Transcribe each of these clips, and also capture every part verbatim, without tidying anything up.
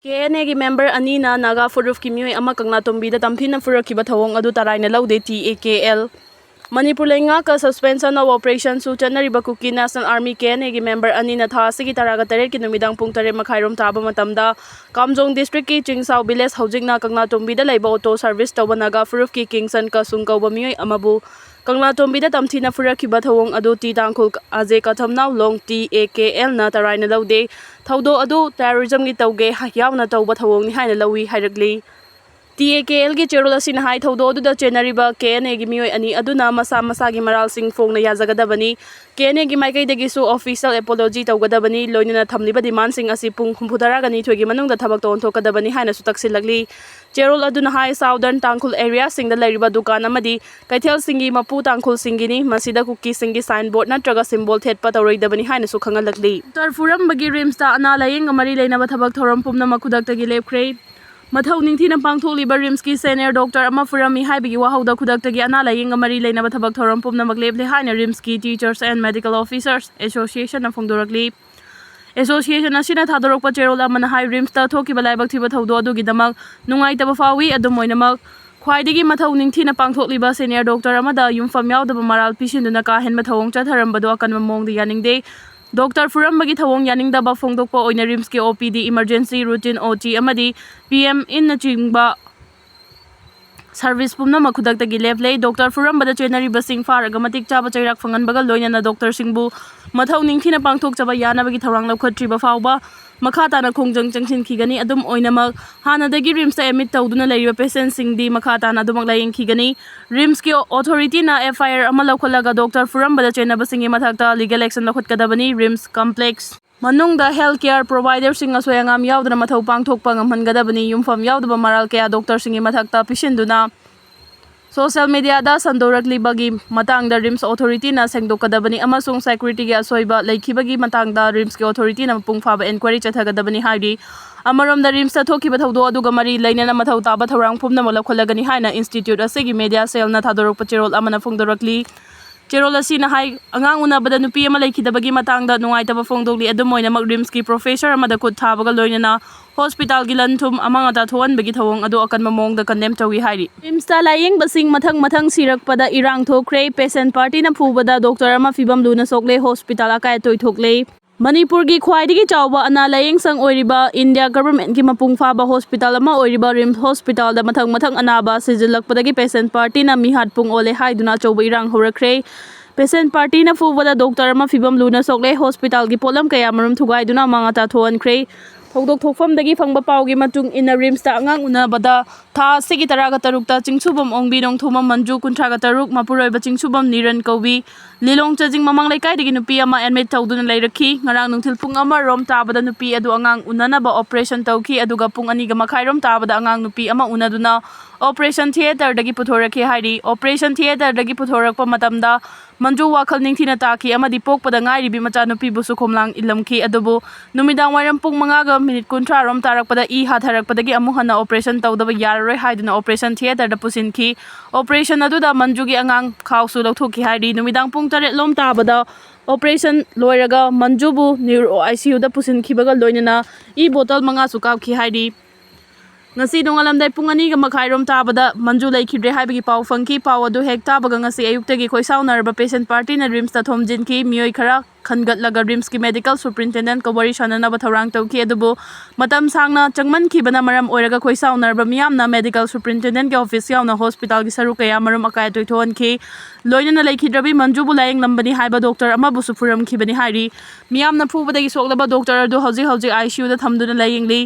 ꯀꯦ N ꯑꯦꯒꯤ member ꯑꯅꯤꯅ ꯅꯥꯒꯥ ꯐꯨꯔꯨꯞꯀꯤ ꯃꯤꯑꯣꯏ ꯑꯃ ꯀꯪꯂꯥꯇꯣꯝꯕꯤꯗ ꯇꯝꯊꯤꯅ ꯐꯨꯔꯛꯈꯤꯕ ꯊꯧꯑꯣꯡ ꯑꯗꯨ ꯇꯔꯥꯏꯅ ꯂꯧꯗꯦ, T A K L. Manipur ꯂꯩꯉꯥꯛꯀ suspension of operationꯁꯨ ꯆꯠꯅꯔꯤꯕ Kuki national army, K N ꯑꯦꯒꯤ ꯃꯦꯝꯕꯔ ꯑꯅꯤꯅ ꯊꯥ ꯑꯁꯤꯒꯤ ꯇꯔꯥꯒ ꯇꯔꯦꯠꯀꯤ ꯅꯨꯃꯤꯗꯥꯡ ꯄꯨꯡ ꯇꯔꯦꯠ ꯃꯈꯥꯏꯔꯣꯝ ꯇꯥꯕ ꯃꯇꯝꯗ ꯀꯥꯝꯖꯣꯡ ꯗꯤꯁꯇ꯭ꯔꯤꯛꯀꯤ ꯆꯤꯡꯁꯥꯎ ꯚꯤꯂꯦꯖ, ꯍꯧꯖꯤꯛꯅ ꯀꯪꯂꯥꯇꯣꯝꯕꯤꯗ ꯂꯩꯕ ꯑꯣꯇꯣ ꯁꯔꯚꯤꯁ ꯇꯧꯕ ꯅꯥꯒꯥ ꯐꯨꯔꯨꯞꯀꯤ ꯀꯤꯡꯁꯟ ꯀꯁꯨꯡ ꯀꯧꯕ ꯃꯤꯑꯣꯏ ꯑꯃꯕꯨ ꯀꯪꯂꯥꯇꯣꯝꯕꯤꯗ ꯇꯝꯊꯤꯅ ꯐꯨꯔꯛꯈꯤꯕ ꯊꯧꯑꯣꯡ ꯑꯗꯨ T Tangkhul ꯑꯖꯦ ꯀꯊꯝꯅꯥꯎ long, T A ꯀꯦ ꯑꯦꯜꯅ ꯇꯔꯥꯏꯅ ꯂꯧꯗꯦ꯫ ꯊꯧꯗꯣꯛ ꯑꯗꯨ terrorismꯒꯤ ꯇꯧꯒꯦ ꯌꯥꯎꯅ ꯇꯧꯕ ꯊꯧꯑꯣꯡꯅꯤ ꯍꯥꯏꯅ ꯂꯧꯏ ꯍꯥꯏꯔꯛꯂꯤ꯫ ꯇꯤ ꯑꯦ ꯀꯦ ꯑꯦꯜꯒꯤ ꯆꯦꯔꯣꯜ ꯑꯁꯤꯅ ꯍꯥꯏ, ꯊꯧꯗꯣꯛ ꯑꯗꯨꯗ ꯆꯦꯟꯅꯔꯤꯕ ꯀꯦ ꯑꯦꯟ ꯑꯦꯒꯤ ꯃꯤꯑꯣꯏ ꯑꯅꯤ ꯑꯗꯨꯅ ꯃꯁꯥ ꯃꯁꯥꯒꯤ ꯃꯔꯥꯜꯁꯤꯡ ꯐꯣꯡꯅ ꯌꯥꯖꯒꯗꯕꯅꯤ꯫ ꯀꯦ ꯑꯦꯟ ꯑꯦꯒꯤ ꯃꯥꯏꯀꯩꯗꯒꯤꯁꯨ official apology ꯇꯧꯒꯗꯕꯅꯤ, ꯂꯣꯏꯅꯅ ꯊꯝꯂꯤꯕ demandꯁꯤꯡ ꯑꯁꯤ ꯄꯨꯡ ꯍꯨꯝꯐꯨꯇꯔꯥꯒ ꯅꯤꯊꯣꯏꯒꯤ ꯃꯅꯨꯡꯗ ꯊꯕꯛꯇ ꯑꯣꯟꯊꯣꯛꯀꯗꯕꯅꯤ ꯍꯥꯏꯅꯁꯨ ꯇꯛꯁꯤꯜꯂꯛꯂꯤ꯫ ꯆꯦꯔꯣꯜ ꯑꯗꯨꯅ ꯍꯥꯏ, Southern ꯇꯥꯡꯈꯨꯜ areaꯁꯤꯡꯗ ꯂꯩꯔꯤꯕ ꯗꯨꯀꯥꯟ ꯑꯃꯗꯤ ꯀꯩꯊꯦꯜꯁꯤꯡꯒꯤ ꯃꯄꯨ ꯇꯥꯡꯈꯨꯜꯁꯤꯡꯒꯤꯅꯤ, ꯃꯁꯤꯗ ꯀꯨꯀꯤꯁꯤꯡꯒꯤ signboard ꯅꯠꯇ꯭ꯔꯒ symbol ꯊꯦꯠꯄ ꯇꯧꯔꯣꯏꯗꯕꯅꯤ ꯍꯥꯏꯅꯁꯨ ꯈꯪꯍꯜꯂꯛꯂꯤ꯫ ꯗꯣꯛꯇꯔ ꯐꯨꯔꯝꯕꯒꯤ ꯔꯤꯝꯁꯇ ꯑꯅꯥ ꯂꯥꯌꯦꯡꯒ ꯃꯔꯤ ꯂꯩꯅꯕ ꯊꯕꯛ ꯊꯧꯔꯝ ꯄꯨꯝꯅꯃꯛ ꯈꯨꯗꯛꯇꯒꯤ ꯂꯦꯞꯈ꯭ꯔꯦ꯫ ꯃꯊꯧ ꯅꯤꯡꯊꯤꯅ ꯄꯥꯡꯊꯣꯛꯂꯤꯕ ꯔꯤꯝꯁꯀꯤ senior doctor ꯑꯃ ꯐꯨꯔꯝꯃꯤ ꯍꯥꯏꯕꯒꯤ ꯋꯥꯍꯧꯗ ꯈꯨꯗꯛꯇꯒꯤ ꯑꯅꯥ ꯂꯥꯌꯦꯡꯒ ꯃꯔꯤ ꯂꯩꯅꯕ ꯊꯕꯛ ꯊꯧꯔꯝ ꯄꯨꯝꯅꯃꯛ ꯂꯦꯞꯂꯦ ꯍꯥꯏꯅ ꯔꯤꯝꯁꯀꯤ Teachers and Medical Officers Associationꯅ ꯐꯣꯡꯗꯣꯔꯛꯂꯤ꯫ Association ꯑꯁꯤꯅ ꯊꯥꯗꯣꯔꯛꯄ ꯆꯦꯔꯣꯜ ꯑꯃꯅ ꯍꯥꯏ, ꯔꯤꯝꯁꯇ ꯊꯣꯛꯈꯤꯕ ꯂꯥꯏꯕꯛ ꯊꯤꯕ ꯊꯧꯗꯣꯛ ꯑꯗꯨꯒꯤꯗꯃꯛ ꯅꯨꯡꯉꯥꯏꯇꯕ ꯐꯥꯎꯏ꯫ ꯑꯗꯨꯝ ꯑꯣꯏꯅꯃꯛ, ꯈ꯭ꯋꯥꯏꯗꯒꯤ ꯃꯊꯧ ꯅꯤꯡꯊꯤꯅ ꯄꯥꯡꯊꯣꯛꯂꯤꯕ senior doctor ꯑꯃꯗ ꯌꯨꯝꯐꯝ ꯌꯥꯎꯗꯕ ꯃꯔꯥꯜ ꯄꯤꯁꯤꯟꯗꯨꯅ ꯀꯥ ꯍꯦꯟꯕ ꯊꯧꯑꯣꯡ ꯆꯠꯊꯔꯝꯕꯗꯨ ꯑꯀꯟꯕ ꯃꯑꯣꯡꯗ ꯌꯥꯅꯤꯡꯗꯦ꯫ ꯗꯣꯛꯇꯔ ꯐꯨꯔꯝꯕꯒꯤ ꯊꯧꯑꯣꯡ ꯌꯥꯅꯤꯡꯗꯕ ꯐꯣꯡꯗꯣꯛꯄ ꯑꯣꯏꯅ ꯔꯤꯝꯁꯀꯤ ꯑꯣ ꯄꯤ ꯗꯤ, emergency, routine ꯑꯣ ꯇꯤ ꯑꯃꯗꯤ ꯄꯤ ꯑꯦꯝ ꯏꯟꯅꯆꯤꯡꯕ service ꯄꯨꯝꯅꯃꯛ ꯈꯨꯗꯛꯇꯒꯤ ꯂꯦꯞꯂꯦ꯫ ꯗꯣꯛꯇꯔ ꯐꯨꯔꯝꯕꯗ ꯆꯦꯟꯅꯔꯤꯕꯁꯤꯡ ꯐꯥꯔꯒ ꯃꯇꯤꯛ ꯆꯥꯕ ꯆꯩꯔꯥꯛ ꯐꯪꯍꯟꯕꯒ ꯂꯣꯏꯅꯅ ꯗꯣꯛꯇꯔꯁꯤꯡꯕꯨ ꯃꯊꯧ ꯅꯤꯡꯊꯤꯅ ꯄꯥꯡꯊꯣꯛꯆꯕ ꯌꯥꯅꯕꯒꯤ ꯊꯧꯔꯥꯡ ꯂꯧꯈꯠꯇ꯭ꯔꯤꯕ ꯐꯥꯎꯕ ꯃꯈꯥ ꯇꯥꯅ ꯈꯣꯡꯖꯪ ꯆꯪꯁꯤꯟꯈꯤꯒꯅꯤ꯫ ꯑꯗꯨꯝ ꯑꯣꯏꯅꯃꯛ, ꯍꯥꯟꯅꯗꯒꯤ ꯔꯤꯝꯁꯇ admit ꯇꯧꯗꯨꯅ ꯂꯩꯔꯤꯕ patientꯁꯤꯡꯗꯤ ꯃꯈꯥ ꯇꯥꯅ ꯑꯗꯨꯃꯛ ꯂꯥꯌꯦꯡꯈꯤꯒꯅꯤ꯫ ꯔꯤꯝꯁꯀꯤ authorityꯅ F I R ꯑꯃ ꯂꯧꯈꯠꯂꯒ ꯗꯣꯛꯇꯔ ꯐꯨꯔꯝꯕꯗ ꯆꯦꯟꯅꯕꯁꯤꯡꯒꯤ ꯃꯊꯛꯇ legal action ꯂꯧꯈꯠꯀꯗꯕꯅꯤ꯫ ꯔꯤꯝꯁ complex ꯃꯅꯨꯡꯗ health care providerꯁꯤꯡ ꯑꯁꯣꯏ ꯑꯉꯥꯝ ꯌꯥꯎꯗꯅ ꯃꯊꯧ ꯄꯥꯡꯊꯣꯛꯄ ꯉꯝꯍꯟꯒꯗꯕꯅꯤ꯫ ꯌꯨꯝꯐꯝ ꯌꯥꯎꯗꯕ ꯃꯔꯥꯜ ꯀꯌꯥ ꯗꯣꯛꯇꯔꯁꯤꯡꯒꯤ ꯃꯊꯛꯇ ꯄꯤꯁꯤꯟꯗꯨꯅ social mediaꯗ ꯁꯟꯗꯣꯔꯛꯂꯤꯕꯒꯤ ꯃꯇꯥꯡꯗ ꯔꯤꯝꯁ authorityꯅ ꯁꯦꯡꯗꯣꯛꯀꯗꯕꯅꯤ ꯑꯃꯁꯨꯡ securityꯒꯤ ꯑꯁꯣꯏꯕ ꯂꯩꯈꯤꯕꯒꯤ ꯃꯇꯥꯡꯗ ꯔꯤꯝꯁꯀꯤ authorityꯅ ꯃꯄꯨꯡ ꯐꯥꯕ enquiry ꯆꯠꯊꯒꯗꯕꯅꯤ ꯍꯥꯏꯔꯤ꯫ ꯑꯃꯔꯣꯝꯗ, ꯔꯤꯝꯁꯇ ꯊꯣꯛꯈꯤꯕ ꯊꯧꯗꯣꯛ ꯑꯗꯨꯒ ꯃꯔꯤ ꯂꯩꯅꯅ ꯃꯊꯧ ꯇꯥꯕ ꯊꯧꯔꯥꯡ ꯄꯨꯝꯅꯃꯛ ꯂꯧꯈꯠꯂꯒꯅꯤ ꯍꯥꯏꯅ institute ꯑꯁꯤꯒꯤ media cellꯅ ꯊꯥꯗꯣꯔꯛꯄ ꯆꯦꯔꯣꯜ ꯑꯃꯅ ꯐꯣꯡꯗꯣꯔꯛꯂꯤ꯫ ꯆꯦꯔꯣꯜ ꯑꯁꯤꯅ ꯍꯥꯏ, ꯑꯉꯥꯡ ꯎꯅꯕꯗ ꯅꯨꯄꯤ ꯑꯃ ꯂꯩꯈꯤꯗꯕꯒꯤ ꯃꯇꯥꯡꯗ ꯅꯨꯡꯉꯥꯏꯇꯕ ꯐꯣꯡꯗꯣꯛꯂꯤ꯫ ꯑꯗꯨꯝ ꯑꯣꯏꯅꯃꯛ ꯔꯤꯝꯁꯀꯤ ꯄ꯭ꯔꯣꯐꯦꯁꯔ ꯑꯃꯗ ꯈꯨꯠ ꯊꯥꯕꯒ ꯂꯣꯏꯅꯅ ꯍꯣꯁꯄꯤꯇꯥꯜꯒꯤ ꯂꯟ ꯊꯨꯝ ꯑꯃꯥꯡ ꯑꯇꯥ ꯊꯣꯛꯍꯟꯕꯒꯤ ꯊꯧꯑꯣꯡ ꯑꯗꯨ ꯑꯀꯟꯕ ꯃꯑꯣꯡꯗ ꯀꯟꯗꯦꯝ ꯇꯧꯏ ꯍꯥꯏꯔꯤ꯫ ꯔꯤꯝꯁꯇ ꯂꯥꯌꯦꯡꯕꯁꯤꯡ ꯃꯊꯪ ꯃꯊꯪ ꯁꯤꯔꯛꯄꯗ ꯏꯔꯥꯡ ꯊꯣꯛꯈ꯭ꯔꯦ꯫ ꯄꯦꯁꯦꯟ ꯄꯥꯔꯇꯤꯅ ꯐꯨꯕꯗ ꯗꯣꯛꯇꯔ ꯑꯃ ꯐꯤꯕꯝ ꯂꯨꯅ ꯁꯣꯛꯂꯦ꯫ ꯍꯣꯁꯄꯤꯇꯥꯜ ꯑꯀꯥꯏ ꯑꯇꯣꯏ ꯊꯣꯛꯂꯦ꯫ ꯃꯅꯤꯄꯨꯔꯒꯤ ꯈ꯭ꯋꯥꯏꯗꯒꯤ ꯆꯥꯎꯕ ꯑꯅꯥ ꯂꯥꯌꯦꯡ ꯁꯪ ꯑꯣꯏꯔꯤꯕ ꯏꯟꯗꯤꯌꯥ ꯒꯚꯔꯟꯃꯦꯟꯠꯀꯤ ꯃꯄꯨꯡ ꯐꯥꯕ ꯍꯣꯁꯄꯤꯇꯥꯜ ꯑꯃ ꯑꯣꯏꯔꯤꯕ ꯔꯤꯝꯁ ꯍꯣꯁꯄꯤꯇꯥꯜꯗ ꯃꯊꯪ ꯃꯊꯪ ꯑꯅꯥꯕ ꯁꯤꯖꯤꯜꯂꯛꯄꯗꯒꯤ ꯄꯦꯁꯦꯟ ꯄꯥꯔꯇꯤꯅ ꯃꯤꯍꯥꯠ ꯄꯨꯡ ꯑꯣꯜꯂꯦ ꯍꯥꯏꯗꯨꯅ ꯑꯆꯧꯕ ꯏꯔꯥꯡ ꯍꯧꯔꯛꯈ꯭ꯔꯦ꯫ ꯄꯦꯁꯦꯟ ꯄꯥꯔꯇꯤꯅ ꯐꯨꯕꯗ ꯗꯣꯛꯇꯔ ꯑꯃ ꯐꯤꯕꯝ ꯂꯨꯅ ꯁꯣꯛꯂꯦ꯫ ꯍꯣꯁꯄꯤꯇꯥꯜꯒꯤ ꯄꯣꯠꯂꯝ ꯀꯌꯥꯃꯔꯨꯝ ꯊꯨꯒꯥꯏꯗꯨꯅ ꯑꯃꯥꯡ ꯑꯇꯥ ꯊꯣꯛꯍꯟꯈ꯭ꯔꯦ꯫ ꯊꯧꯗꯣꯛ ꯊꯣꯛꯐꯝꯗꯒꯤ ꯐꯪꯕ ꯄꯥꯎꯒꯤ ꯃꯇꯨꯡ ꯏꯟꯅ, ꯔꯤꯝꯁꯇ ꯑꯉꯥꯡ ꯎꯅꯕꯗ ꯊꯥ ꯑꯁꯤꯒꯤ ꯇꯔꯥꯒ ꯇꯔꯨꯛꯇ ꯆꯤꯡꯁꯨꯕꯝ ꯑꯣꯡꯕꯤ ꯅꯣꯡꯊꯣꯝꯕꯝ ꯃꯟꯖꯨ, ꯀꯨꯟꯊ꯭ꯔꯥꯒ ꯇꯔꯨꯛ, ꯃꯄꯨꯔꯣꯏꯕ ꯆꯤꯡꯁꯨꯕꯝ ꯅꯤꯔꯟ ꯀꯧꯕꯤ, ꯂꯤꯂꯣꯡ ꯆꯥꯖꯤꯡ ꯃꯃꯥꯡ ꯂꯩꯀꯥꯏꯗꯒꯤ ꯅꯨꯄꯤ ꯑꯃ ꯑꯦꯗꯃꯤꯠ ꯇꯧꯗꯨꯅ ꯂꯩꯔꯛꯈꯤ꯫ ꯉꯔꯥꯡ ꯅꯨꯡꯊꯤꯜ ꯄꯨꯡ ꯑꯃ ꯔꯣꯝ ꯇꯥꯕꯗ ꯅꯨꯄꯤ ꯑꯗꯨ ꯑꯉꯥꯡ ꯎꯅꯅꯕ ꯑꯣꯄꯔꯦꯁꯟ ꯇꯧꯈꯤ, ꯑꯗꯨꯒ ꯄꯨꯡ ꯑꯅꯤꯒ ꯃꯈꯥꯏ ꯔꯣꯝ ꯇꯥꯕꯗ ꯑꯉꯥꯡ ꯅꯨꯄꯤ ꯑꯃ ꯎꯅꯗꯨꯅ ꯑꯣꯄꯔꯦꯁꯟ ꯊꯤꯌꯦꯇꯔꯗꯒꯤ ꯄꯨꯊꯣꯔꯛꯈꯤ ꯍꯥꯏꯔꯤ꯫ ꯑꯣꯄꯔꯦꯁꯟ ꯊꯤꯌꯦꯇꯔꯗꯒꯤ ꯄꯨꯊꯣꯔꯛꯄ ꯃꯇꯝꯗ ꯃꯟꯖꯨ ꯋꯥꯈꯜ ꯅꯤꯡꯊꯤꯅ ꯇꯥꯈꯤ ꯑꯃꯗꯤ ꯄꯣꯛꯄꯗ ꯉꯥꯏꯔꯤꯕꯤ ꯃꯆꯥꯅꯨꯄꯤꯕꯨꯁꯨ ꯈꯣꯝꯂꯥꯡ ꯏꯜꯂꯝꯈꯤ꯫ ꯑꯗꯨꯕꯨ ꯅꯨꯃꯤꯗꯥꯡ ꯋꯥꯏꯔꯝ ꯄꯨꯡ ꯃꯉꯥꯒ ꯃꯤꯅꯤꯠ ꯀꯨꯟꯊ꯭ꯔꯥ ꯔꯣꯝ ꯇꯥꯔꯛꯄꯗ ꯏ ꯍꯥꯊꯔꯛꯄꯗꯒꯤ ꯑꯃꯨꯛ ꯍꯟꯅ ꯑꯣꯄꯔꯦꯁꯟ ꯇꯧꯗꯕ ꯌꯥꯔꯔꯣꯏ ꯍꯥꯏꯗꯨꯅ ꯑꯣꯄꯔꯦꯁꯟ ꯊꯤꯌꯦꯇꯔꯗ ꯄꯨꯁꯤꯟꯈꯤ꯫ ꯑꯣꯄꯔꯦꯁꯟ ꯑꯗꯨꯗ ꯃꯟꯖꯨꯒꯤ ꯑꯉꯥꯡ ꯈꯥꯎꯁꯨ ꯂꯧꯊꯣꯛꯈꯤ ꯍꯥꯏꯔꯤ꯫ ꯅꯨꯃꯤꯗꯥꯡ ꯄꯨꯡ ꯇꯔꯦꯠ ꯂꯣꯝ ꯇꯥꯕꯗ ꯑꯣꯄꯔꯦꯁꯟ ꯂꯣꯏꯔꯒ ꯃꯟꯖꯨꯕꯨ ꯅ꯭ꯌꯨꯔꯣ ꯑꯥꯏꯁꯤꯌꯨꯗ ꯄꯨꯁꯤꯟꯈꯤꯕꯒ ꯂꯣꯏꯅꯅ ꯏ ꯕꯣꯇꯜ ꯃꯉꯥꯁꯨ ꯀꯥꯞꯈꯤ ꯍꯥꯏꯔꯤ꯫ ꯉꯁꯤ ꯅꯣꯡꯉꯥꯜꯂꯝꯗꯥꯏ ꯄꯨꯡ ꯑꯅꯤꯒ ꯃꯈꯥꯏꯔꯣꯝ ꯇꯥꯕꯗ ꯃꯟꯖꯨ ꯂꯩꯈꯤꯗ꯭ꯔꯦ ꯍꯥꯏꯕꯒꯤ ꯄꯥꯎ ꯐꯪꯈꯤ꯫ ꯄꯥꯎ ꯑꯗꯨ ꯍꯦꯛ ꯇꯥꯕꯒ ꯉꯁꯤ ꯑꯌꯨꯛꯇꯒꯤ ꯈꯣꯏꯁꯥꯎꯅꯔꯕ ꯄꯦꯁꯦꯟ ꯄꯥꯔꯇꯤꯅ ꯔꯤꯝꯁꯇ ꯊꯣꯝꯖꯤꯟꯈꯤ꯫ ꯃꯤꯑꯣꯏ ꯈꯔ ꯈꯟꯒꯠꯂꯒ ꯔꯤꯝꯁꯀꯤ ꯃꯦꯗꯤꯀꯦꯜ ꯁꯨꯄ꯭ꯔꯤꯟꯇꯦꯟꯗꯦꯟꯠꯀ ꯋꯥꯔꯤ ꯁꯥꯟꯅꯅꯕ ꯊꯧꯔꯥꯡ ꯇꯧꯈꯤ꯫ ꯑꯗꯨꯕꯨ ꯃꯇꯝ ꯁꯥꯡꯅ ꯆꯪꯃꯟꯈꯤꯕꯅ ꯃꯔꯝ ꯑꯣꯏꯔꯒ ꯈꯣꯏꯁꯥꯎꯅꯔꯕ ꯃꯤꯌꯥꯝꯅ ꯃꯦꯗꯤꯀꯦꯜ ꯁꯨꯄ꯭ꯔꯤꯟꯇꯦꯟꯗꯦꯟꯠꯀꯤ ꯑꯣꯐꯤꯁ ꯌꯥꯎꯅ ꯍꯣꯁꯄꯤꯇꯥꯜꯒꯤ ꯁꯔꯨꯛ ꯀꯌꯥꯃꯔꯨꯝ ꯑꯀꯥꯏ ꯑꯇꯣꯏ ꯊꯣꯛꯍꯟꯈꯤ꯫ ꯂꯣꯏꯅꯅ ꯂꯩꯈꯤꯗ꯭ꯔꯕꯤ ꯃꯟꯖꯨꯕꯨ ꯂꯥꯌꯦꯡꯂꯝꯕꯅꯤ ꯍꯥꯏꯕ ꯗꯣꯛꯇꯔ ꯑꯃꯕꯨꯁꯨ ꯐꯨꯔꯝꯈꯤꯕꯅꯤ ꯍꯥꯏꯔꯤ꯫ ꯃꯤꯌꯥꯝꯅ ꯐꯨꯕꯗꯒꯤ ꯁꯣꯛꯂꯕ ꯗꯣꯛꯇꯔ ꯑꯗꯨ ꯍꯧꯖꯤꯛ ꯍꯧꯖꯤꯛ ꯑꯥꯏꯁꯤꯌꯨꯗ ꯊꯝꯗꯨꯅ ꯂꯥꯌꯦꯡꯂꯤ꯫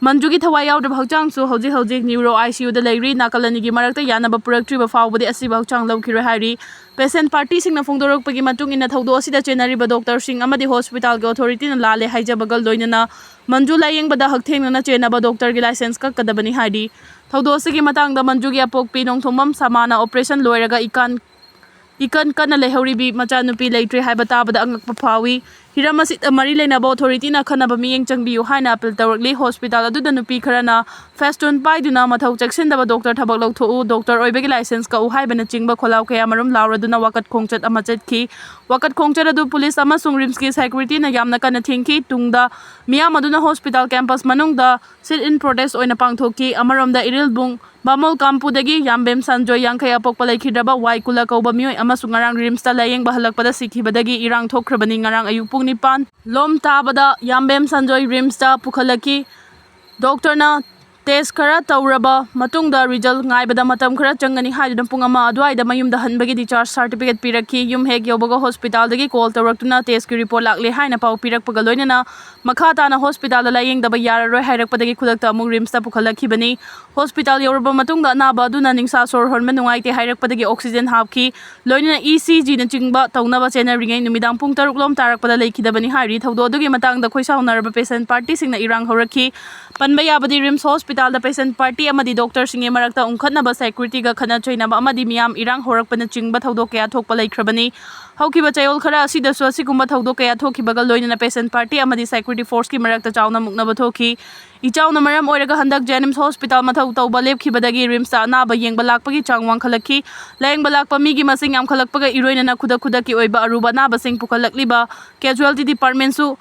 ꯃꯟꯖꯨꯒꯤ ꯊꯋꯥꯏ ꯌꯥꯎꯗ꯭ꯔꯕ ꯍꯛꯆꯥꯡꯁꯨ ꯍꯧꯖꯤꯛ ꯍꯧꯖꯤꯛ ꯅ꯭ꯌꯨꯔꯣ ꯑꯥꯏꯁꯤꯌꯨꯗ ꯂꯩꯔꯤ꯫ ꯅꯥꯀꯜ ꯑꯅꯤꯒꯤ ꯃꯔꯛꯇ ꯌꯥꯅꯕ ꯄꯨꯔꯛꯇ꯭ꯔꯤꯕ ꯐꯥꯎꯕꯗꯤ ꯑꯁꯤꯕ ꯍꯛꯆꯥꯡ ꯂꯧꯈꯤꯔꯣꯏ ꯍꯥꯏꯔꯤ꯫ ꯄꯦꯁꯦꯟ ꯄꯥꯔꯇꯤꯁꯤꯡꯅ ꯐꯣꯡꯗꯣꯔꯛꯄꯒꯤ ꯃꯇꯨꯡ ꯏꯟꯅ, ꯊꯧꯗꯣꯛ ꯑꯁꯤꯗ ꯆꯦꯟꯅꯔꯤꯕ ꯗꯣꯛꯇꯔꯁꯤꯡ ꯑꯃꯗꯤ ꯍꯣꯁꯄꯤꯇꯥꯜꯒꯤ ꯑꯣꯊꯣꯔꯤꯇꯤꯅ ꯂꯥꯜꯂꯦ ꯍꯥꯏꯖꯕꯒ ꯂꯣꯏꯅꯅ ꯃꯟꯖꯨ ꯂꯥꯌꯦꯡꯕꯗ ꯍꯛꯊꯦꯡꯅꯅ ꯆꯦꯟꯅꯕ ꯗꯣꯛꯇꯔꯒꯤ ꯂꯥꯏꯁꯦꯟꯁ ꯀꯛꯀꯗꯕꯅꯤ ꯍꯥꯏꯔꯤ꯫ ꯊꯧꯗꯣꯛ ꯑꯁꯤꯒꯤ ꯃꯇꯥꯡꯗ ꯃꯟꯖꯨꯒꯤ ꯑꯄꯣꯛꯄꯤ ꯅꯣꯡꯊꯣꯝꯕꯝ ꯁꯃꯥꯅ ꯑꯣꯄꯔꯦꯁꯟ ꯂꯣꯏꯔꯒ ꯏꯀꯥꯟ ꯏꯀꯟ ꯀꯟꯅ ꯂꯩꯍꯧꯔꯤꯕꯤ ꯃꯆꯥꯅꯨꯄꯤ ꯂꯩꯇ꯭ꯔꯦ ꯍꯥꯏꯕ ꯇꯥꯕꯗ ꯑꯉꯛꯄ ꯐꯥꯎꯏ꯫ ꯍꯤꯔꯝ ꯑꯁꯤꯗ ꯃꯔꯤ ꯂꯩꯅꯕ ꯑꯣꯊꯣꯔꯤꯇꯤꯅ ꯑꯈꯟꯅꯕ ꯃꯤꯠꯌꯦꯡ ꯆꯪꯕꯤꯌꯨ ꯍꯥꯏꯅ ꯑꯄꯤꯜ ꯇꯧꯔꯛꯂꯤ꯫ ꯍꯣꯁꯄꯤꯇꯥꯜ ꯑꯗꯨꯗ ꯅꯨꯄꯤ ꯈꯔꯅ ꯐꯦꯁꯇꯨꯟ ꯄꯥꯏꯗꯨꯅ ꯃꯊꯧ ꯆꯦꯛꯁꯤꯟꯗꯕ ꯗꯣꯛꯇꯔ ꯊꯕꯛ ꯂꯧꯊꯣꯛꯎ, ꯗꯣꯛꯇꯔ ꯑꯣꯏꯕꯒꯤ ꯂꯥꯏꯁꯦꯟꯁ ꯀꯛꯎ ꯍꯥꯏꯕꯅꯆꯤꯡꯕ ꯈꯣꯜꯂꯥꯎ ꯀꯌꯥꯃꯔꯨꯝ ꯂꯥꯎꯔꯗꯨꯅ ꯋꯥꯀꯠ ꯈꯣꯡꯆꯠ ꯑꯃ ꯆꯠꯈꯤ꯫ ꯋꯥꯀꯠ ꯈꯣꯡꯆꯠ ꯑꯗꯨ ꯄꯨꯂꯤꯁ ꯑꯃꯁꯨꯡ ꯔꯤꯝꯁꯀꯤ ꯁꯦꯀ꯭ꯌꯨꯔꯤꯇꯤꯅ ꯌꯥꯝꯅ ꯀꯟꯅ ꯊꯤꯡꯈꯤ꯫ ꯇꯨꯡꯗ ꯃꯤꯌꯥꯝ ꯑꯗꯨꯅ ꯍꯣꯁꯄꯤꯇꯥꯜ ꯀꯦꯝꯄꯁ ꯃꯅꯨꯡꯗ sit in protest ꯑꯣꯏꯅ ꯄꯥꯡꯊꯣꯛꯈꯤ꯫ ꯑꯃꯔꯣꯝꯗ ꯏꯔꯤꯜꯕꯨꯡ ꯕꯥꯃꯣꯜ ꯀꯥꯝꯄꯨꯗꯒꯤ ꯌꯥꯝꯕꯦꯝ ꯁꯟꯖꯣꯏ, ꯌꯥꯡꯈꯩ ꯑꯄꯣꯛꯄ ꯂꯩꯈꯤꯗ꯭ꯔꯕ ꯋꯥꯏ ꯀꯨꯂꯥ ꯀꯧꯕ ꯃꯤꯑꯣꯏ ꯑꯃꯁꯨ ꯉꯔꯥꯡ ꯔꯤꯝꯁꯇ ꯂꯥꯌꯦꯡꯕ ꯍꯜꯂꯛꯄꯗ ꯁꯤꯈꯤꯕꯗꯒꯤ ꯏꯔꯥꯡ ꯊꯣꯛꯈ꯭ꯔꯕꯅꯤ꯫ ꯉꯔꯥꯡ ꯑꯌꯨꯛ ꯄꯨꯡ ꯅꯤꯄꯥꯟ ꯂꯣꯝ ꯇꯥꯕꯗ ꯌꯥꯝꯕꯦꯝ ꯁꯟꯖꯣꯏ ꯔꯤꯝꯁꯇ ꯄꯨꯈꯠꯂꯛꯈꯤ꯫ ꯗꯣꯛꯇꯔꯅ ꯇꯦꯁ ꯈꯔ ꯇꯧꯔꯕ ꯃꯇꯨꯡꯗ ꯔꯤꯖꯜ ꯉꯥꯏꯕꯗ ꯃꯇꯝ ꯈꯔ ꯆꯪꯒꯅꯤ ꯍꯥꯏꯗꯨꯅ ꯄꯨꯡ ꯑꯃ ꯑꯗꯨꯋꯥꯏꯗ ꯃꯌꯨꯝꯗ ꯍꯟꯕꯒꯤ ꯗꯤꯆꯥꯔꯖ ꯁꯥꯔꯇꯤꯐꯤꯀꯦꯠ ꯄꯤꯔꯛꯈꯤ꯫ ꯌꯨꯝ ꯍꯦꯛ ꯌꯧꯕꯒ ꯍꯣꯁꯄꯤꯇꯥꯜꯗꯒꯤ ꯀꯣꯜ ꯇꯧꯔꯛꯇꯨꯅ ꯇꯦꯁꯀꯤ ꯔꯤꯄꯣꯔꯠ ꯂꯥꯛꯂꯦ ꯍꯥꯏꯅ ꯄꯥꯎ ꯄꯤꯔꯛꯄꯒ ꯂꯣꯏꯅꯅ ꯃꯈꯥ ꯇꯥꯅ ꯍꯣꯁꯄꯤꯇꯥꯜꯗ ꯂꯥꯌꯦꯡꯗꯕ ꯌꯥꯔꯔꯣꯏ ꯍꯥꯏꯔꯛꯄꯗꯒꯤ ꯈꯨꯗꯛꯇ ꯑꯃꯨꯛ ꯔꯤꯝꯁꯇ ꯄꯨꯈꯠꯂꯛꯈꯤꯕꯅꯤ꯫ ꯍꯣꯁꯄꯤꯇꯥꯜ ꯌꯧꯔꯕ ꯃꯇꯨꯡꯗ ꯑꯅꯥꯕ ꯑꯗꯨꯅ ꯅꯤꯡꯁꯥ ꯁꯣꯔ ꯍꯣꯟꯕ ꯅꯨꯡꯉꯥꯏꯇꯦ ꯍꯥꯏꯔꯛꯄꯗꯒꯤ ꯑꯣꯛꯁꯤꯖꯦꯟ ꯍꯥꯞꯈꯤ꯫ ꯂꯣꯏꯅꯅ ꯏ ꯁꯤ ꯖꯤꯅꯆꯤꯡꯕ ꯇꯧꯅꯕ ꯆꯦꯟꯅꯔꯤꯉꯩ ꯅꯨꯃꯤꯗꯥꯡ ꯄꯨꯡ ꯇꯔꯨꯛ ꯂꯣꯝ ꯇꯥꯔꯛꯄꯗ ꯂꯩꯈꯤꯗꯕꯅꯤ ꯍꯥꯏꯔꯤ꯫ ꯊꯧꯗꯣꯛ ꯑꯗꯨꯒꯤ ꯃꯇꯥꯡꯗ ꯈꯣꯏꯁꯥꯎꯅꯔꯕ ꯄꯦꯁꯦꯟ ꯄꯥꯔꯇꯤꯁꯤꯡꯅ ꯏꯔꯥꯡ ꯍꯧꯔꯛꯈꯤ꯫ ꯄꯟꯕ ꯌꯥꯕꯗꯤ ꯔꯤꯝꯁ ꯍꯣꯁꯄꯤꯇꯥꯜꯗ ꯄꯦꯁꯦꯟ ꯄꯥꯔꯇꯤ ꯑꯃꯗꯤ ꯗꯣꯛꯇꯔꯁꯤꯡꯒꯤ ꯃꯔꯛꯇ ꯎꯪꯈꯠꯅꯕ, ꯁꯦꯀ꯭ꯌꯨꯔꯤꯇꯤꯒ ꯈꯠꯅ ꯆꯩꯅꯕ ꯑꯃꯗꯤ ꯃꯤꯌꯥꯝ ꯏꯔꯥꯡ ꯍꯧꯔꯛꯄꯅꯆꯤꯡꯕ ꯊꯧꯗꯣꯛ ꯀꯌꯥ ꯊꯣꯛꯄ ꯂꯩꯈ꯭ꯔꯕꯅꯤ꯫ ꯍꯧꯈꯤꯕ ꯆꯌꯣꯜ ꯈꯔ ꯑꯁꯤꯗꯁꯨ ꯑꯁꯤꯒꯨꯝꯕ ꯊꯧꯗꯣꯛ ꯀꯌꯥ ꯊꯣꯛꯈꯤꯕꯒ ꯂꯣꯏꯅꯅ ꯄꯦꯁꯦꯟ ꯄꯥꯔꯇꯤ ꯑꯃꯗꯤ ꯁꯦꯀ꯭ꯌꯨꯔꯤꯇꯤ ꯐꯣꯔꯁꯀꯤ ꯃꯔꯛꯇ ꯆꯥꯎꯅ ꯃꯨꯛꯅꯕ ꯊꯣꯛꯈꯤ꯫ ꯏꯆꯥꯎꯅ ꯃꯔꯝ ꯑꯣꯏꯔꯒ ꯍꯟꯗꯛ ꯖꯦꯅꯤꯝꯁ ꯍꯣꯁꯄꯤꯇꯥꯜ ꯃꯊꯧ ꯇꯧꯕ ꯂꯦꯞꯈꯤꯕꯗꯒꯤ ꯔꯤꯝꯁꯇ ꯑꯅꯥꯕ ꯌꯦꯡꯕ ꯂꯥꯛꯄꯒꯤ ꯆꯥꯡ ꯋꯥꯡꯈꯠꯂꯛꯈꯤ꯫ ꯂꯥꯌꯦꯡꯕ ꯂꯥꯛꯄ ꯃꯤꯒꯤ ꯃꯁꯤꯡ ꯌꯥꯝꯈꯠꯂꯛꯄꯒ ꯏꯔꯣꯏꯅꯅ ꯈꯨꯗꯛ ꯈꯨꯗꯛꯀꯤ ꯑꯣꯏꯕ ꯑꯔꯨꯕ ꯑꯅꯥꯕꯁꯤꯡ ꯄꯨꯈꯠꯂꯛꯂꯤꯕ ꯀꯦꯖꯨꯋꯦꯜꯇꯤ ꯗꯤꯄꯥꯔꯠꯃꯦꯟꯁꯨ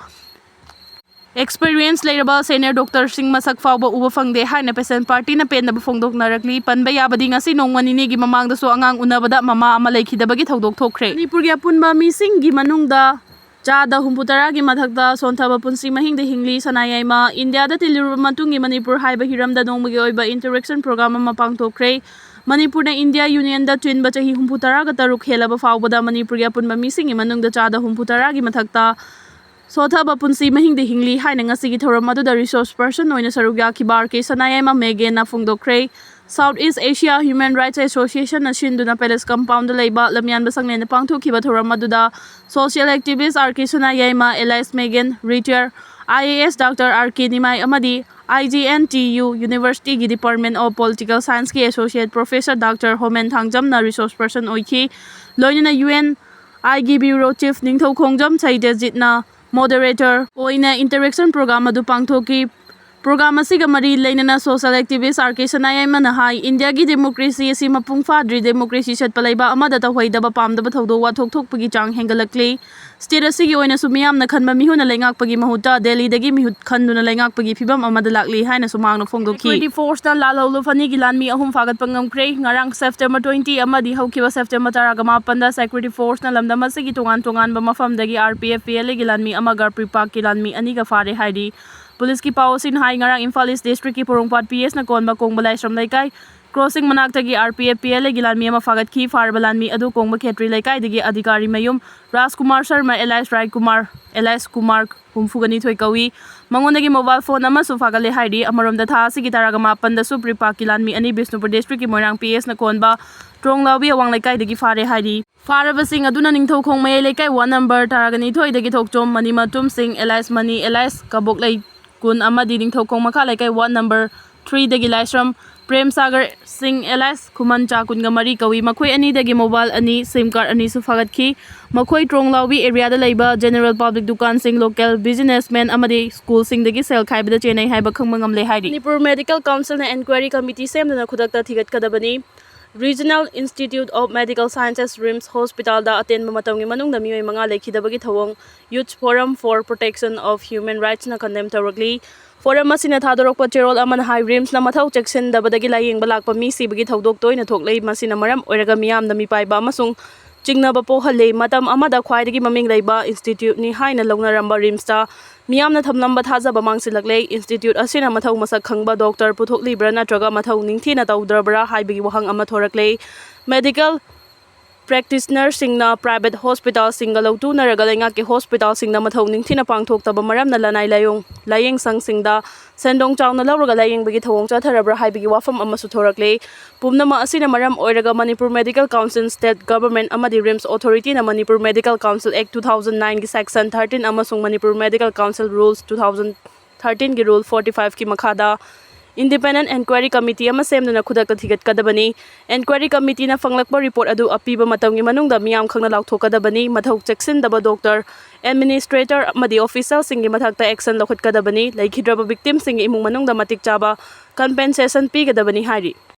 ꯑꯦꯛꯁꯄꯤꯔꯤꯌꯦꯟꯁ ꯂꯩꯔꯕ ꯁꯦꯅꯤꯌꯔ ꯗꯣꯛꯇꯔꯁꯤꯡ ꯃꯁꯛ ꯐꯥꯎꯕ ꯎꯕ ꯐꯪꯗꯦ ꯍꯥꯏꯅ ꯄꯦꯁꯦꯟ ꯄꯥꯔꯇꯤꯅ ꯄꯦꯟꯗꯕ ꯐꯣꯡꯗꯣꯛꯅꯔꯛꯂꯤ꯫ ꯄꯟꯕ ꯌꯥꯕꯗꯤ ꯉꯁꯤ ꯅꯣꯡꯃ ꯅꯤꯅꯤꯒꯤ ꯃꯃꯥꯡꯗꯁꯨ ꯑꯉꯥꯡ ꯎꯅꯕꯗ ꯃꯃꯥ ꯑꯃ ꯂꯩꯈꯤꯗꯕꯒꯤ ꯊꯧꯗꯣꯛ ꯊꯣꯛꯈ꯭ꯔꯦ꯫ ꯃꯅꯤꯄꯨꯔꯒꯤ ꯑꯄꯨꯟꯕ ꯃꯤꯁꯤꯡꯒꯤ ꯃꯅꯨꯡꯗ ꯆꯥꯗ ꯍꯨꯝꯐꯨ ꯇꯔꯥꯒꯤ ꯃꯊꯛꯇ ꯁꯣꯟꯊꯕ ꯄꯨꯟꯁꯤ ꯃꯍꯤꯡꯗ ꯍꯤꯡꯂꯤ꯫ ꯁꯅꯥ ꯌꯥꯏꯃ, ꯏꯟꯗꯤꯌꯥꯗ ꯇꯤꯜꯂꯨꯔꯕ ꯃꯇꯨꯡꯒꯤ ꯃꯅꯤꯄꯨꯔ ꯍꯥꯏꯕ ꯍꯤꯔꯝꯗ ꯅꯣꯡꯃꯒꯤ ꯑꯣꯏꯕ ꯏꯟꯇꯔꯦꯛꯁꯟ ꯄ꯭ꯔꯣꯒ꯭ꯔꯥꯝ ꯑꯃ ꯄꯥꯡꯊꯣꯛꯈ꯭ꯔꯦ꯫ ꯃꯅꯤꯄꯨꯔꯅ ꯏꯟꯗꯤꯌꯥ ꯌꯨꯅꯤꯌꯟꯗ ꯆꯤꯟꯕ ꯆꯍꯤ ꯍꯨꯝꯐꯨ ꯇꯔꯥꯒ ꯇꯔꯨꯛ ꯍꯦꯜꯂꯕ ꯐꯥꯎꯕꯗ ꯃꯅꯤꯄꯨꯔꯒꯤ ꯑꯄꯨꯟꯕ ꯃꯤꯁꯤꯡꯒꯤ ꯃꯅꯨꯡꯗ ꯆꯥꯗ ꯍꯨꯝꯐꯨ ꯇꯔꯥꯒꯤ ꯃꯊꯛꯇ ꯁꯣꯊꯕ ꯄꯨꯟꯁꯤ ꯃꯍꯤꯡꯗ ꯍꯤꯡꯂꯤ ꯍꯥꯏꯅ ꯉꯁꯤꯒꯤ ꯊꯧꯔꯝ ꯑꯗꯨꯗ ꯔꯤꯁꯣꯔꯁ ꯄꯔꯁꯟ ꯑꯣꯏꯅ ꯁꯔꯨꯛ ꯌꯥꯈꯤꯕ ꯑꯥꯔ ꯀꯦ ꯁꯅꯥꯌꯥꯏꯃ ꯃꯦꯒꯦꯟꯅ ꯐꯣꯡꯗꯣꯛꯈ꯭ꯔꯦ꯫ South east Asia human rights ꯑꯦꯁꯣꯁꯤꯌꯦꯁꯟꯅ ꯁꯤꯟꯗꯨꯅ ꯄꯦꯂꯦꯁ ꯀꯝꯄꯥꯎꯟꯗ ꯂꯩꯕ ꯂꯝꯌꯥꯟꯕ ꯁꯪꯂꯦꯟꯗ ꯄꯥꯡꯊꯣꯛꯈꯤꯕ ꯊꯧꯔꯝ ꯑꯗꯨꯗ social activist R K Sanayaima, Elias Megen, retired I A S doctor R K Nimai ꯑꯃꯗꯤ I G N T U ꯌꯨꯅꯤꯚꯔꯁꯤꯇꯤꯒꯤ ꯗꯤꯄꯥꯔꯠꯃꯦꯟ ꯑꯣꯐ ꯄꯣꯂꯤꯇꯤꯀꯦꯜ ꯁꯥꯏꯟꯁꯀꯤ ꯑꯦꯁꯣꯁꯤꯌꯦꯠ ꯄ꯭ꯔꯣꯐꯦꯁꯔ ꯗꯥꯛꯇꯔ ꯍꯣꯃꯦꯟ ꯊꯥꯡꯖꯝꯅ ꯔꯤꯁꯣꯔꯁ ꯄꯔꯁꯟ ꯑꯣꯏꯈꯤ꯫ ꯂꯣꯏꯅꯅ ꯌꯨ ꯑꯦꯟ ꯑꯥꯏꯒꯤ Bureau Chief ꯅꯤꯡꯊꯧ ꯈꯣꯡꯖꯝ ꯁꯩꯇꯖꯤꯠꯅ moderator ꯑꯣꯏꯅ interaction program ꯑꯗꯨ ꯄꯥꯡꯊꯣꯛꯈꯤ꯫ Program ꯑꯁꯤꯒ ꯃꯔꯤ ꯂꯩꯅꯅ social activist R K ꯁꯅꯥꯌꯥꯏꯃꯅ ꯍꯥꯏ, ꯏꯟꯗꯤꯌꯥꯒꯤ democracy ꯑꯁꯤ ꯃꯄꯨꯡ ꯐꯥꯗ꯭ꯔꯤ, democracy ꯆꯠꯄ ꯂꯩꯕꯥꯛ ꯑꯃꯗ ꯇꯧꯍꯩꯗꯕ ꯄꯥꯝꯗꯕ ꯊꯧꯗꯣꯛ ꯋꯥꯊꯣꯛ ꯊꯣꯛꯄꯒꯤ ꯆꯥꯡ ꯍꯦꯟꯒꯠꯂꯛꯂꯤ꯫ State ꯑꯁꯤꯒꯤ ꯑꯣꯏꯅꯁꯨ ꯃꯤꯌꯥꯝꯅ ꯈꯟꯕ ꯃꯤꯍꯨꯠꯅ ꯂꯩꯉꯥꯛꯄꯒꯤ ꯃꯍꯨꯠꯇ ꯗꯦꯜꯂꯤꯗꯒꯤ ꯃꯤꯍꯨꯠ ꯈꯟꯗꯨꯅ ꯂꯩꯉꯥꯛꯄꯒꯤ ꯐꯤꯚꯝ ꯑꯃꯗ ꯂꯥꯛꯂꯤ ꯍꯥꯏꯅꯁꯨ ꯃꯍꯥꯛꯅ ꯐꯣꯡꯗꯣꯛꯈꯤ꯫ Security forceꯅ ꯂꯥꯜꯍꯧꯂꯨꯞ ꯑꯅꯤꯒꯤ ꯂꯥꯟꯃꯤ ꯑꯍꯨꯝ ꯐꯥꯒꯠꯄ ꯉꯝꯈ꯭ꯔꯦ꯫ ꯉꯔꯥꯡ September twenty ꯑꯃꯗꯤ ꯍꯧꯈꯤꯕ September ꯇꯔꯥꯒ ꯃꯥꯄꯟꯗ security forceꯅ ꯂꯝꯗꯝ ꯑꯁꯤꯒꯤ ꯇꯣꯉꯥꯟ ꯇꯣꯉꯥꯟꯕ ꯃꯐꯝꯗꯒꯤ R P F P L Aꯒꯤ ꯂꯥꯟꯃꯤ ꯑꯃꯒ PREPAKꯀꯤ ꯂꯥꯟꯃꯤ ꯑꯅꯤꯒ ꯐꯥꯔꯦ ꯍꯥꯏꯔꯤ꯫ Policeꯀꯤ ꯄꯥꯎ ꯑꯁꯤꯅ ꯍꯥꯏ, ꯉꯔꯥꯡ ꯏꯝꯐꯥꯜ East Districtꯀꯤ ꯄꯣꯔꯣꯝꯄꯥꯠ P Sꯅ ꯀꯣꯟꯕ ꯀꯣꯡꯕ ꯂꯥꯏꯁ꯭ꯔꯝ ꯂꯩꯀꯥꯏ crossing ꯃꯅꯥꯛꯇꯒꯤ R P F P L Aꯒꯤ ꯂꯥꯟꯃꯤ ꯑꯃ ꯐꯥꯒꯠꯈꯤ꯫ ꯐꯥꯔꯕ ꯂꯥꯟꯃꯤ ꯑꯗꯨ ꯀꯣꯡꯕ ꯈꯦꯇ꯭ꯔꯤ ꯂꯩꯀꯥꯏꯗꯒꯤ ꯑꯙꯤꯀꯥꯔꯤ ꯃꯌꯨꯝ ꯔꯥꯖꯀꯨꯃꯥꯔ ꯁꯔꯃ alias ꯔꯥꯏꯀꯨꯃꯥꯔ alias ꯀꯨꯃꯥꯔ ꯍꯨꯝꯐꯨꯒ ꯅꯤꯊꯣꯏ ꯀꯧꯏ꯫ ꯃꯉꯣꯟꯗꯒꯤ mobile phone ꯑꯃꯁꯨ ꯐꯥꯒꯠꯂꯦ ꯍꯥꯏꯔꯤ꯫ ꯑꯃꯔꯣꯝꯗ ꯊꯥ ꯑꯁꯤꯒꯤ ꯇꯔꯥꯒ ꯃꯥꯄꯟꯗꯁꯨ PREPAKꯀꯤ ꯂꯥꯟꯃꯤ ꯑꯅꯤ ꯕꯤꯁꯅꯨꯄꯨꯔ Districtꯀꯤ ꯃꯣꯏꯔꯥꯡ P Sꯅ ꯀꯣꯟꯕ ꯇ꯭ꯔꯣꯡꯂꯥꯎꯕꯤ ꯑꯋꯥꯡ ꯂꯩꯀꯥꯏꯗꯒꯤ ꯐꯥꯔꯦ ꯍꯥꯏꯔꯤ꯫ ꯐꯥꯔꯕꯁꯤꯡ ꯑꯗꯨꯅ ꯅꯤꯡꯊꯧꯈꯣꯡ ꯃꯌꯥꯏ ꯂꯩꯀꯥꯏ ward number ꯇꯔꯥꯒ ꯅꯤꯊꯣꯏꯗꯒꯤ ꯊꯣꯛꯆꯣꯝ ꯃꯅꯤꯃꯇꯨꯝ ꯁꯤꯡ alias ꯃꯅꯤ alias ꯀꯕꯣꯛꯂꯩ ꯀꯨꯟ ꯑꯃꯗꯤ ꯅꯤꯡꯊꯧꯈꯣꯡ ꯃꯈꯥ ꯂꯩꯀꯥꯏ ward number threeꯗꯒꯤ ꯂꯥꯏꯁ꯭ꯔꯝ ꯄ꯭ꯔꯦꯝ ꯁꯥꯒꯔ ꯁꯤꯡ alias ꯈꯨꯃꯟ ꯆꯥ ꯀꯨꯟꯒ ꯃꯔꯤ ꯀꯧꯏ꯫ ꯃꯈꯣꯏ ꯑꯅꯤꯗꯒꯤ mobile ꯑꯅꯤ, SIM card ꯑꯅꯤꯁꯨ ꯐꯥꯒꯠꯈꯤ꯫ ꯃꯈꯣꯏ ꯇ꯭ꯔꯣꯡꯂꯥꯎꯕꯤ areaꯗ ꯂꯩꯕ general public ꯗꯨꯀꯥꯟꯁꯤꯡ, local businessman ꯑꯃꯗꯤ schoolꯁꯤꯡꯗꯒꯤ ꯁꯦꯜ ꯈꯥꯏꯕꯗ ꯆꯦꯟꯅꯩ ꯍꯥꯏꯕ ꯈꯪꯕ ꯉꯝꯂꯦ ꯍꯥꯏꯔꯤ꯫ ꯃꯅꯤꯄꯨꯔ Medical Councilꯅ inquiry committee ꯁꯦꯝꯗꯨꯅ ꯈꯨꯗꯛꯇ ꯊꯤꯒꯠꯀꯗꯕꯅꯤ꯫ Regional Institute of Medical Sciences RIMS Hospitalꯗ ꯑꯇꯦꯟꯕ ꯃꯇꯝꯒꯤ ꯃꯅꯨꯡꯗ ꯃꯤꯑꯣꯏ ꯃꯉꯥ ꯂꯩꯈꯤꯗꯕꯒꯤ ꯊꯧꯑꯣꯡ Youth Forum for Protection of Human Rightsꯅ condemn ꯇꯧꯔꯛꯂꯤ꯫ Forum ꯑꯁꯤꯅ ꯊꯥꯗꯣꯔꯛꯄ ꯆꯦꯔꯣꯜ ꯑꯃꯅ ꯍꯥꯏ, RIMSꯅ ꯃꯊꯧ ꯆꯦꯛꯁꯤꯟꯗꯕꯗꯒꯤ ꯂꯥꯌꯦꯡꯕ ꯂꯥꯛꯄ ꯃꯤ ꯁꯤꯕꯒꯤ ꯊꯧꯗꯣꯛ ꯇꯣꯏꯅ ꯊꯣꯛꯂꯦ꯫ ꯃꯁꯤꯅ ꯃꯔꯝ ꯑꯣꯏꯔꯒ ꯃꯤꯌꯥꯝꯗ ꯃꯤꯄꯥꯏꯕ ꯑꯃꯁꯨꯡ ꯆꯤꯡꯅꯕ ꯄꯣꯛꯍꯜꯂꯤ꯫ ꯃꯇꯝ ꯑꯃꯗ ꯈ꯭ꯋꯥꯏꯗꯒꯤ ꯃꯃꯤꯡ ꯂꯩꯕ instituteꯅꯤ ꯍꯥꯏꯅ ꯂꯧꯅꯔꯝꯕ RIMSꯇ ꯃꯤꯌꯥꯝꯅ ꯊꯝꯂꯝꯕ ꯊꯥꯖꯕ ꯃꯥꯡꯁꯤꯜꯂꯛꯂꯦ꯫ Institute ꯑꯁꯤꯅ ꯃꯊꯧ ꯃꯁꯛ ꯈꯪꯕ doctor ꯄꯨꯊꯣꯛꯂꯤꯕ꯭ꯔꯥ ꯅꯠꯇ꯭ꯔꯒ ꯃꯊꯧ ꯅꯤꯡꯊꯤꯅ ꯇꯧꯗ꯭ꯔꯕ꯭ꯔꯥ ꯍꯥꯏꯕꯒꯤ ꯋꯥꯍꯪ ꯑꯃ ꯊꯣꯔꯛꯂꯦ꯫ Medical practitionerꯁꯤꯡꯅ private hospitalꯁꯤꯡꯒ ꯂꯧꯇꯨꯅꯔꯒ ꯂꯩꯉꯥꯛꯀꯤ hospitalꯁꯤꯡꯗ ꯃꯊꯧ ꯅꯤꯡꯊꯤꯅ ꯄꯥꯡꯊꯣꯛꯇꯕ ꯃꯔꯝꯅ ꯂꯅꯥꯏ ꯂꯥꯏꯌꯣꯡ, ꯂꯥꯏꯌꯦꯡꯁꯪꯁꯤꯡꯗ ꯁꯦꯟꯗꯣꯡ ꯆꯥꯎꯅ ꯂꯧꯔꯒ ꯂꯥꯌꯦꯡꯕꯒꯤ ꯊꯧꯑꯣꯡ ꯆꯠꯊꯔꯕ꯭ꯔꯥ ꯍꯥꯏꯕꯒꯤ ꯋꯥꯐꯝ ꯑꯃꯁꯨ ꯊꯣꯔꯛꯂꯦ꯫ ꯄꯨꯝꯅꯃꯛ ꯑꯁꯤꯅ ꯃꯔꯝ ꯑꯣꯏꯔꯒ Manipur Medical Council, State Government ꯑꯃꯗꯤ RIMS Authorityꯅ Manipur Medical Council Act two thousand nineꯒꯤ Section thirteen ꯑꯃꯁꯨꯡ Manipur Medical Council Rules two thousand thirteenꯒꯤ Rule forty fiveꯀꯤ ꯃꯈꯥꯗ Independent Enquiry Committee ꯑꯃ ꯁꯦꯝꯗꯨꯅ ꯈꯨꯗꯛꯇ ꯊꯤꯒꯠꯀꯗꯕꯅꯤ꯫ Enquiry Committeeꯅ ꯐꯪꯂꯛꯄ report ꯑꯗꯨ ꯑꯄꯤꯕ ꯃꯇꯝꯒꯤ ꯃꯅꯨꯡꯗ ꯃꯤꯌꯥꯝ ꯈꯪꯅ ꯂꯥꯎꯊꯣꯛꯀꯗꯕꯅꯤ꯫ ꯃꯊꯧ ꯆꯦꯛꯁꯤꯟꯗꯕ doctor, administrator ꯑꯃꯗꯤ officialꯁꯤꯡꯒꯤ ꯃꯊꯛꯇ action ꯂꯧꯈꯠꯀꯗꯕꯅꯤ꯫ ꯂꯩꯈꯤꯗ꯭ꯔꯕ victimꯁꯤꯡꯒꯤ ꯏꯃꯨꯡ ꯃꯅꯨꯡꯗ ꯃꯇꯤꯛ ꯆꯥꯕ compensation ꯄꯤꯒꯗꯕꯅꯤ ꯍꯥꯏꯔꯤ꯫